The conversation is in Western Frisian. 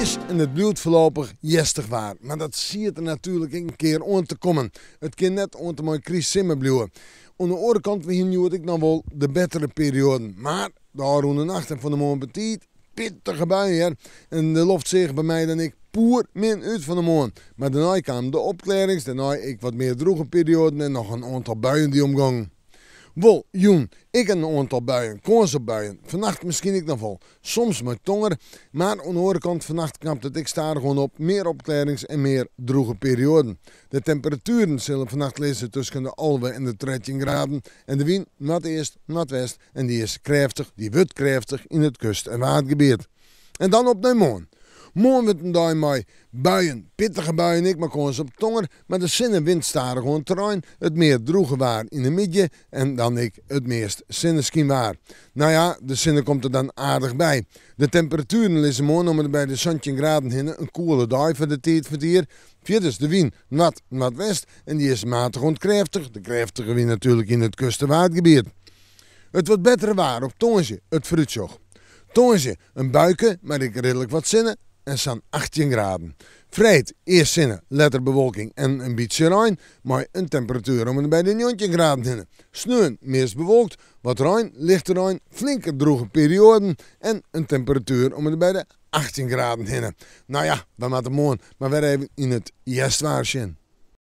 is en it bliuwt foarlopich hjerstich waar, mar dat siet der natuerlik ek in kear oan te kommen. It kin net oant en mei krystsimmer bliuwe. Oan de oare kant, we hiene hjoed ek noch wol de bettere perioaden, mar de ôfrûne nacht en fan 'e moarn betiid, pittige buien hear. En de loft seach by my dan ek poermin út fan 'e moarn. Mar dêrnei kamen de opklearrings, dêrnei ek wat mear drûge perioaden en noch in oantal buien dy't omgongen. Wol, jûn ek in oantal buien, kâns op buien, fannacht miskien ek noch wol, soms mei tonger, mar oan de oare kant fannacht knapt it ek stadichoan op, mear opklearrings en mear drûge perioaden. De temperatueren sille fannacht lizze tusken de 11 en de 13 graden en de wyn noardeast, noardwest en dy is krêftich, dy wurdt krêftich yn it kust en waadgebiet. En dan op nei moarn. Moarn wurdt in dei mei buien, pittige buien ek mei kâns op tonger, mar de sinne wint stadichoan terrein, it mear drûge waar yn de middei en dan ek it meast sinneskynwaar. No ja, de sinne komt der dan aardich by. De temperatueren lizze moarn om en by de 17 graden hinne, in koele dei foar de tiid fan it jier. Fierders de wyn noard, noardwest en dy is matich oant krêftich, de krêftige wyn natuerlik yn it kust en waadgebiet. It wat bettere waar op tongersdei, it foarútsjoch. Tongersdei in buike, mar ek ridlik wat sinne en sa'n 18 graden. Freed earst sinne, letter bewolking en in bytsje rein, mei in temperatuer om en by de 19 graden hinne. Sneon meast bewolkt, wat rein, lichte rein, flinke drûge perioaden en in temperatuer om en by de 18 graden hinne. No ja, we moatte moarn mar wer even yn it hjerstwaar sjen.